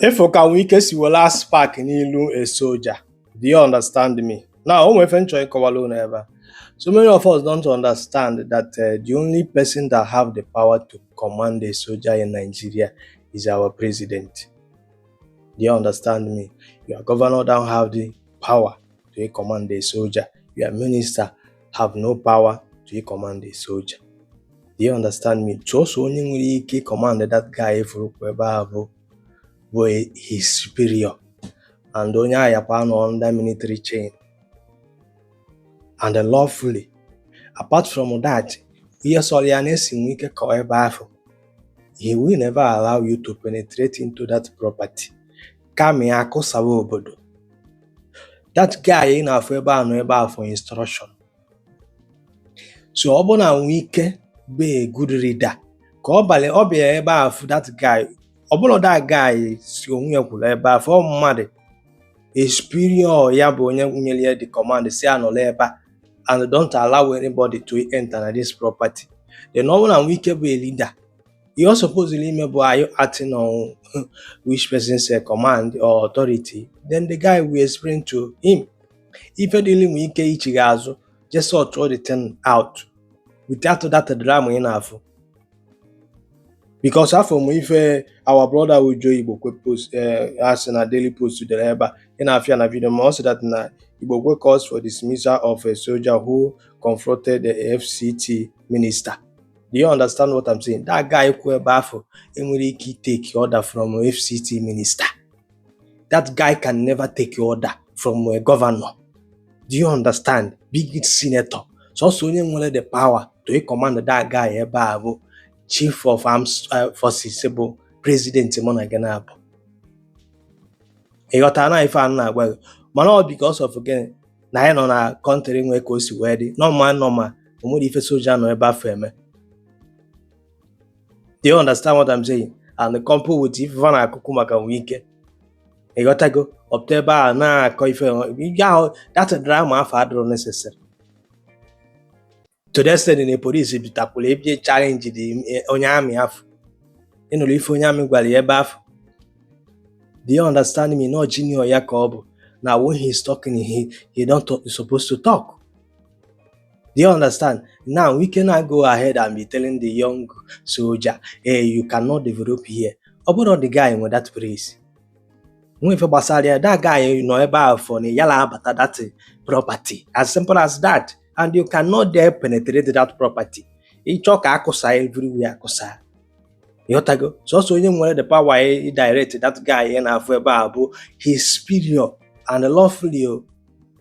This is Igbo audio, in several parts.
Ịfụ ka Wike si were spark n'ilu a soldier. Do you understand me? Now, o nwere ife m chọrọ ịkọwara unu ebe a. So many of us don't understand that the only person that have the power to command a soldier in Nigeria is our president. Do you understand me? Your governor don't have the power to command a soldier. Your minister have no power to command a soldier. Do you understand me? Sọsọ onye nwere ike command that guy ifuru kwụ ebe ahụ bụ his superior, and onye ahụ yakwa nọ under military chain and lawfully. Apart from that, ihe sọrọ ya na-esi nwe ike kọọ ebe ahụ, he will never allow you to penetrate into that property. Kama ya akụsawa obodo. That guy ị na-afụ ebe a nọ ebe a for instruction. So ọ bụrụ na Wike bụ a good leader, ka ọ balị ọ bịa ebe a fụ that guy, ọ bụrụ that guy si onwe ya kwuru ebe a fụ mmadụ, a superior ya bụ onye nyere ya the command si anọrọ ebe a and don't allow anybody to enter na this property. Then ọ bụrụ na Wike bụ a leader, ihe ọ supposed ime bụ, are you acting on which person's command or authority? Then the guy will explain to him. Ife dịrị nwee ike ichigha azụ, just sort all the thing out without that drama ị na-afụ. Because afọ m ife our brother Ujo Igbokwe post, asị na Daily Post dere ebe a ị na-afụ ya na video, ma ọ sị that na Igbokwe calls for dismissal of a soldier who confronted the FCT minister. Do you understand what I'm saying? That guy kwu ebe afọ enwere ike take order from FCT minister. That guy can never take order from a governor. Do you understand? Big senator. Sọsọ onye nwere the power to command that guy ebe a bụ chief of armed forces, bụ president mụ na gị na-abụ. Ị ghọtara na ife a m na-agwa gị? Mana ọ because of gịnị na anyị nọ na country nwee ka o si wee dị normal normal, o nwere ife soja nọ ebe afọ eme. Do you understand what I'm saying? And couple with ife fa na-akụkụ maka Wike, ịghọtago, ọpụta ebe a na-akọ ife ihe ahụ, that drama afọ adịrọ necessary to the extent na police bitakwuru ebe challenge dị onye amị afọ. Ịnụrụ ife onye amị gwara ya ebe afọ? Do you understand me? No junior ya ka ọ bụ na when he's talking, he don't talk, he's supposed to talk. Do you understand? Now we cannot go ahead and be telling the young soldier, "Hey, you cannot develop here." Ọ bụrụ the guy nwe that place, nwe ife gbasara ya. That guy nọ ebe ahụ for na yala abata that property, as simple as that, and you cannot dare penetrate that property. Ịchọ ka akụsa everywhere, akụsa. Ịghọtago? Sọsọ onye nwere the power i direct that guy ị na-afụ ebe a bụ his superior, and lawfully o,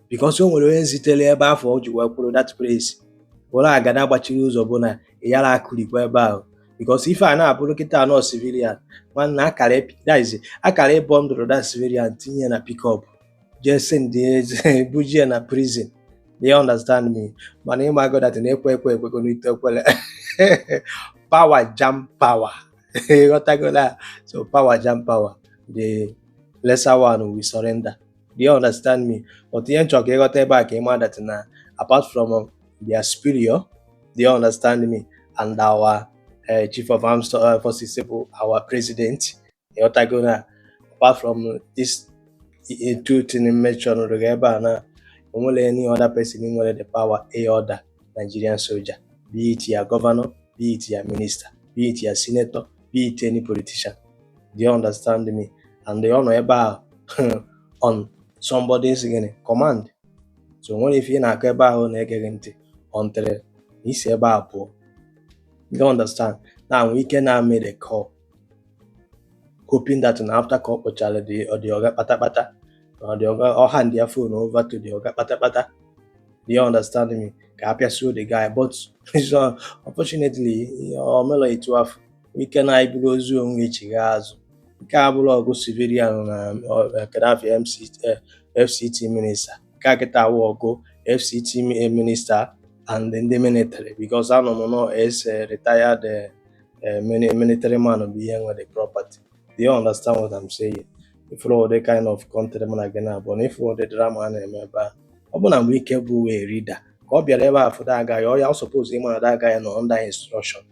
because o nwere onye zitere ebe afọ o ji wee kwụrụ that place were agada gbachiri ụzọ bụ na ị yara akụrikwa ebe ahụ. Because ife a na-abụrụ kịta nọ civilian, nwanne, akara that is akara ịbọndụrụ that civilian, tinye na pickup, jee send bujie na prison. Do you understand me? Mana ịmago that na ekwe ekwe ekwego n'ite ekwele, power jam power. Ịghọtago na so power jam power, the lesser one will surrender. Do you understand me? But ihe nchọ ka ịghọta ebe a, ka ịma that na apart from their superior, do you understand me, and our chief of armed forces bụ our president, ịghọtago na apart from this two thing mention gị ebe a, na onwere any other person nwere the power a order Nigerian soldier, be it your governor, be it your minister, be it your senator, be it any politician. Do you understand me? And ọ nọ ebe a on somebody's gịnị command. So nwere ife ị na-akọ ebe ahụ na-ege gị ntị until na isi ebe a pụọ. You understand? Now Wike now made a call, hoping that na after ka ọ kpọchara the oga kpatakpata, na the oga ọ hand ya phone over to the oga kpatakpata. Do you understand me? Ka a pịasuo the guy. But so unfortunately, ọ mere etu afọ. Wike na iburu ozu onwe echigha azụ. Nke a bụrụ ọgụ civilian na kedu afọ MC FCT minister. Nke a kịta awụ ọgụ FCT minister and ndị military, because anọ m nọ as a retired military man bụ ihe nwe the property. Do you understand what I'm saying? Ifuru ụdị kind of country mụ na gị na-abụ na ifuru ụdị drama a na-eme ebe a. Ọ bụ na Wike bụ a leader, ka ọ bịara ebe a fụ that guy, ọ ya ọ suppose ịma na that guy nọ under instruction.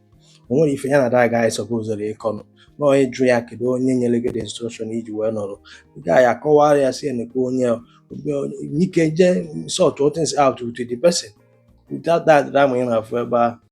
O nwere ife ya na that guy suppose ịkọnụ. Nọọ ịjụ ya, kedu onye nyere gị the instruction iji wee nọrọ? Ị gaghị akọwara ya sị nekwa onye ike jee sort things out with the person without that drama ị na-afụ ebe ahụ.